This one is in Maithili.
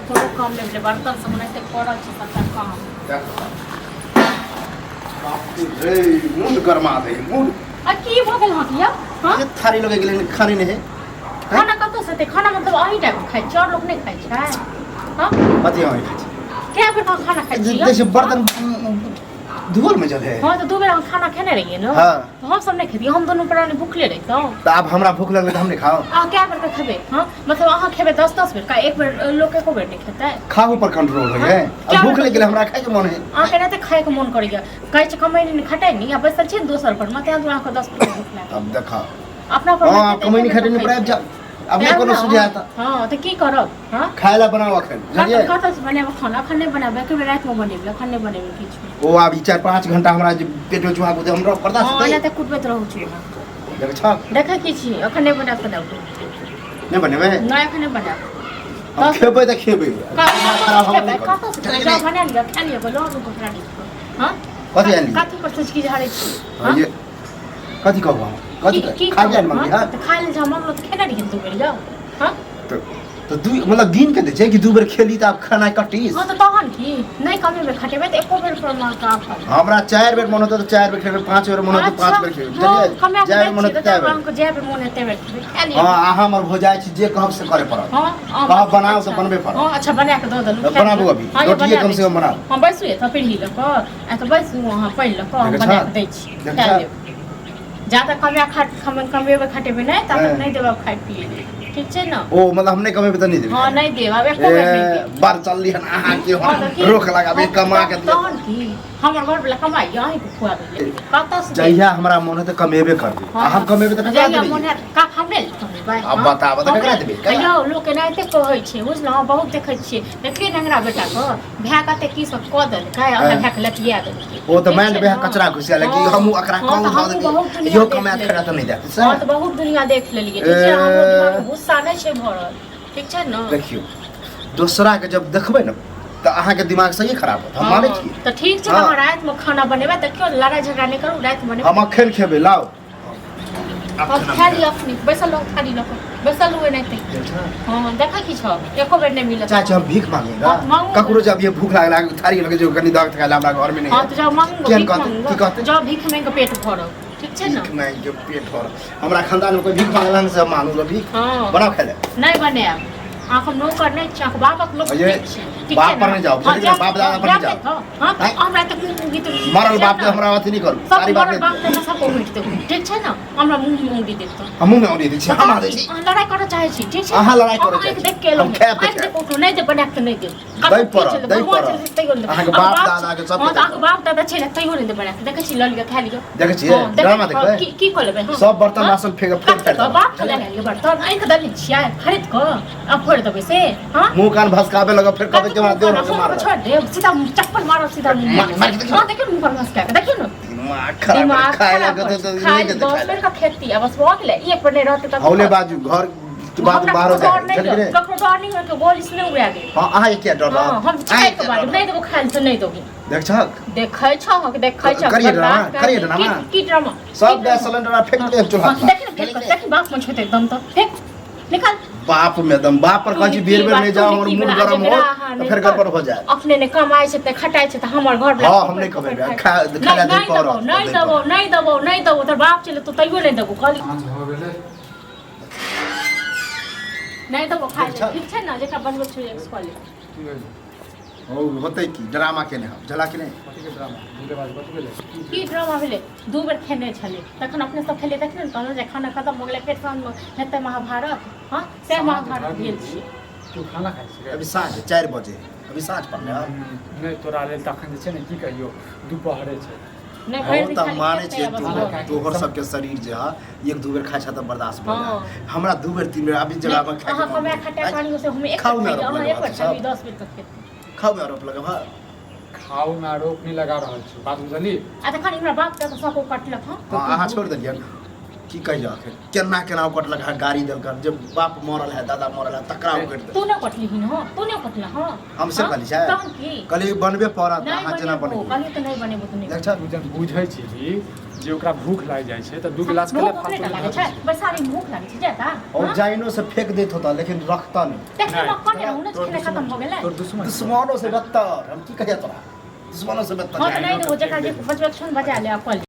कोनो काम नहि भेलै, बर्तन सब ओनाहिते पड़ल छै सबटा काम। बाप रे, मूड गरमा दे मूड। आ की भऽ गेल अहाँके यौ? हँ? ये थारी लगे गेलै खाने नहीं है। खाना कतऽ से हेतै? खाना मतलब अहीं टा खाइ छी और लोक नहि खाइ छै? हँ? कथी अहीं खाइ छी? कए बेर अहाँ खाना खाइ छी? जैसे बर्तन धोल में चले। हाँ तो 2 बेर हम खाना खेने रहिए ना। हाँ। तो हम सब नहीं खेती, हम दोनों प्राणी भूखले रहितहुँ। तो आब हमरा भूख लगलै तऽ हम नहीं खाओ? अहाँ कए बेर के खेबै? हाँ मतलब अहाँ खेबै 10-10 बेर का, एक बेर लोक एको बेर नहीं खेतै? खाहू पर कंट्रोल हो गए। क्या अब भूख मतलब? लग गेलै, हमरा खाय के मन है। अहाँके एनाहिते खायके मन करैया, कहै छै कमाइ नहि खटाइ नहि आ बैसल छी ने दोसर पर मे, तें दुआरे अहाँके 10 बेर भूख लागल। अब देखा। अपना पर हाँ हेतै तऽ कमाइ एको नहीं बेर खटाइ खाइ पर आबि छै। जाओ। अब नहीं तें कोनो ने, सुझाय आता। हाँ तऽ की करब? हाँ खाय ला बनाओ अखन, बुझलियै? कतऽ से बनेब खाना? अखन नहि बनाबे, एक बेर रातिमे बनेबै, अखन नहि बनेबै किछु। ओ आब ई 4-5 घंटा हमरा जे पेट में चूहा कूदे हमरा बर्दाश्त हाँ होतै? एना तऽ कुटबैत रहू छी अहाँ। देखै छह? देखै की छी? अखन नहि बनायब तऽ नहि। नहि बनेबै? नहि, अखन नहि बनायब। हम खेबै तऽ खेबै, दिमाग खराब हम नहि करब। कतऽ से जाउ, बना लिअ, खा लिअ, बोलो कपड़ा हाँ। कथी आनली? कथी पर से की झाड़ै छी? हाँ, ये कथी कहू हम? कथी की खा जाए कहू, मम्मी? हाँ? हाँ तऽ खाय लए जाउ, मंगलो तऽ खेने रहियै 2 बेर जाउ। हाँ तऽ दू मतलब गिन के दै छै कि 2 बेर खेली तऽ आब खाना कटीस। हाँ तऽ तहन की नहि कमेबै खटेबै तऽ एको बेर पर माँ का आफत। हमरा 4 बेर मन होतै तऽ 4 बेर खेबै, 5 बेर मन होतै 5 बेर खेबै, हाँ, बुझलियै? कमा के जाए दै बेर मन छियै होतै तऽ ताए बेर। अहाँके जाए बेर मोन हेतै बेर खेबै, खा लिअ। हाँ, अहाँ हमर भौजाइ छी, जे कहब से करे पड़त। हाँ, हाँ, कहब बनाउ अच्छा। तऽ बनबे पड़त। हाँ अच्छा, बना के दऽ देलहुँ, तऽ खा बनाबू लिअ। अभी। हाँ, ये रोटिये बना कम दै से कम छी। बनाउ। हाँ बैसू एतऽ पीढ़ी लऽ कऽ, आ तऽ बैसू अहाँ पढ़ि लऽ कऽ, हम देखै बना छह? कऽ दै छी, देखै खा छह? लेब। जा तक कमे खा कमेबै खटेबै नहि ता तक हाँ। नहि देबै खाय पिए लए, ठीक छै ने? ओ मतलब हम नहि कमेबै तऽ नहि देबै? हाँ नहि देब, आब एको बेर नहि देब। ए, बड़ चलली हन अहाँ के। हाँ, हम तऽ की? रोक लगाबे हाँ, कमा के दिअ। तहन की हमर घर वाला कमाइ अहीँके खुआबै कतऽ से देब? जहिया हमरा मन हेतै कमेबे करबै। हाँ, आ हम कमेबै तऽ ककरा जहिया देबै? मोन हैत का हमरे लए कमेबै? आब हाँ? बताबऽ तऽ ककरा हमरे- देबै? ककरा? यौ लोक एनाहिते कहै छै बुझलहुँ, बहुत देखै छियै, देखलियै ने अंगरा बेटाके भाय कते की सब कऽ देलकै, अपना भायके लतिया देलकै। ओ तऽ ठीक मानि छै लेबै ने? कचरा घुसिया कि हाँ, हमहूँ एकरा हाँ, कहूँ तऽ धऽ हमहूँ देबै, बहुत दुनिया इहो देख कमायत लेलियै। खरा तऽ नहि देत। हाँ सएह तऽ बहुत दुनिया देख लेलियै, ठीक छै? हमरो ए। दिमागमे गुस्सा नहि छै भरल, ठीक छै ने? देखियौ, दोसरा के जब देखबै ने तऽ अहाँके दिमाग सही खराब होत, हम मानै हाँ, छियै। तऽ ठीक छै। हाँ। अहाँ रातिमे खाना बनेबै, देखियौ लड़ाइ झगड़ा नहि करू, रातिमे बनेबै। हम अखन खेबै, लाउ। हम खा लिअ, अखनी बैसल रहू, थाली लऽ कऽ बैसल रहू एनाहिते। हाँ देखै की छौ, एको बेर नहि मिलत। चाचा, हम भीख मांगेगा? हाँ, मांगू। ककरो जब ये भूख लागला थारी लगे जो कनी दाग खाला, हमरा घर में नहीं हाँ है। तऽ जाउ मांगू, केहन भीख कहतै? मांगू। की कहतै? जाउ भीख मांगि कऽ पेट भरब, ठीक छै ने? भीख मांगि के पेट भर, हमरा खानदान में कोई भीख मांगला से हम मांगू भीख? हाँ। बनाओ खाय ले। नहि बनायब, अहाँके हम नौकर नहि छी, अहाँके बापक लोक अये, नहि छी, ठीक बाप छै पर ने? नहि जाउ, हाँ, बुझलियै? जायब, बाप दादा पर नहि जायब जाउ। तऽ, हाँ, आँय? हमरा तऽ मुँह गीत मरल बाप के हमरा अथी नहि करू, सब सारी बात मरल नहि बाप दियौ। के सबको उठि देबो, ठीक छै ने? हमरा मुँह में उंगली देत तऽ हम मुँह में औंरी दै छी, हम दै छी। अहाँ लड़ाइ करऽ चाहै छी, ठीक छै? अहाँ लड़ाइ करऽ अहाँ चाहै आँखि छी। देख के एलहुँ हम खायब तऽ आँखि खायब। देख उठू, नहि देब बना कऽ नहि देब। दै कतौ पड़त, की चलतै, दै भगवान पड़त। चलतै तैयो नहि देब। अहाँके अहाँ बाप दादा के सबके हाँ, तऽ दै अहाँके बाप दादा छै ने, तैयो नहि देब बना कऽ। देखै छी, लऽ लिअ, खा लिअ। देखै छियै? हाँ, देखै- ड्रामा देखबै? हाँ, की की कऽ लेबै? हाँ। सब बर्तन हाँ? बासन फेंक फेंक कते कऽ बाप के लए लेलियै बर्तन आनि कऽ देने छियै खरीद कऽ, आ फोड़ि देबै से? हाँ मुंह कान भसकाबे लगब, फेर कहबै कि हमरा देह कते मार। छोड़ देब, सीधा चप्पल मारब सीधा मुँह मार- मार के देखियौ। हाँ देखियौ ने, मुँह पर भसका कऽ देखियौ ने। दिमाग खराब दिमाग खाए खराब लगे करै तऽ छै। खाय नहि देतै दस खाए बेर का खेती आ बस भऽ गेलै, एक पर नहि रहतै तब हौले बाजू, घर के बात हमरा बाहर हो ककरो जाए, डर नहि बुझलियै? यऽ, ककरो डर नहि होय के गोली से नहि उड़ा देब। हाँ, अहाँ के किया डर हाँ रहत? हम अहाँ छाइ के के किया बाजू डर नहि देबो खाय लए तऽ नहि देबो। देख छहक? देखै छहक, देखै छहक। करिए ड्रामा, बर्दाश्त करिए कर। ड्रामा। की ड्रामा? सब की गैस ड्रामा? सिलेंडर आ फेंक दे चूल्हा हाँ, पर। देखी ने, फेंक देखी, बाप में छोटे एकदम तऽ फेंक निकाल। बाप में दम, बाप पर कहै छी बेर बेर नहि जाओ, हमर मूड गरम हो तऽ फेर गड़बड़ हो जाए। अपने ने कमाइ छै तऽ खटाइ छै तऽ हमर घर हाँ, हम नहि कमेबै, खा लै नहि पड़त, देबो, नहि दै देबो, नहि देबो, नहि देबो। तोर बाप चले तो तैयो नहि देबो कहली। साँझ भऽ गेलै। नहि देबो खाइ लए, ठीक छै ने? जेकरा बनबै छै एक कऽ ले। की भेलै? हो होतै की, ड्रामा केने हम झला कि नहि? कथीके ड्रामा? धीरे बाज, कथी भेलै? की ड्रामा भेलै? 2 बेर खेने छलै तखन अपने सब खेलियै, तखने ने कहलहुँ जे खाना खतम भऽ गेलै, फेर साँझमे हेतै महाभारत। हँ सएह महाभारत भेल छै। तू खाना खाइ छी? अभी साँझ 4 बजे, अभी साँझ पड़लै हँ। नहि, तोरा लेल तऽ अखन जे छै ने, की कहियौ, दुपहरे छै। नहि हम भरि दिन तऽ खाली मानै खेतै छियै आ बस तोहर भऽ गेलै। तोहर सबके शरीर जे है, 1-2 बेर खाइ छै तऽ बर्दाश्त भऽ हाँ। जाइ, हमरा 2 बेर 3 बेर अभी जगह पर खाइ अहाँ कमाए खटाए पानी से हम एक खाउ बेर ने खाइ, आरोप अहाँ एक लगबऽ बेर सब। खेबै 10 बेर तक खेबै। खाउ में आरोप लगब हँ? खाओ में आरोप नहीं लगा रहल छी, बात बुझली? आ तखन हमरा बाप के तऽ सब कटलक हँ। हाँ, अहाँ छोड़ि देलियै, की कहियो आखिर केना केना ओ कटलक हँ, गाड़ी देलक, जे बाप मरल है, दादा मरल है, तकरा ओ कटि देलक। तू नहि कटलिही हँ, तू नहि कटला हँ। हम से हँ? कहली छै? तहन की? कहली बनबे पड़त। नहि अहाँ जेना बनेबो बनेबै। कहली तऽ नहि बनेबो तऽ नहि। देख छह? तू जब बुझै छी जे ओकरा भूख लागि जाइ छै तऽ दू गिलास भूख के ओकरे टा लागै छै बैसारी मे भूख लागै छै जाता और जाइनो से फेंक देत होता लेकिन रखता नहीं। देखने में कोने रहू ने, खेनाइ खत्म हो गेलै। तोर दुश्मन। दुश्मनों से बदतर, हम की कहिया तोरा, दुश्मनों से बदतर। हँ तऽ नहि, ओ जकरा जे बजबै छन बजा ले आ कऽ ले।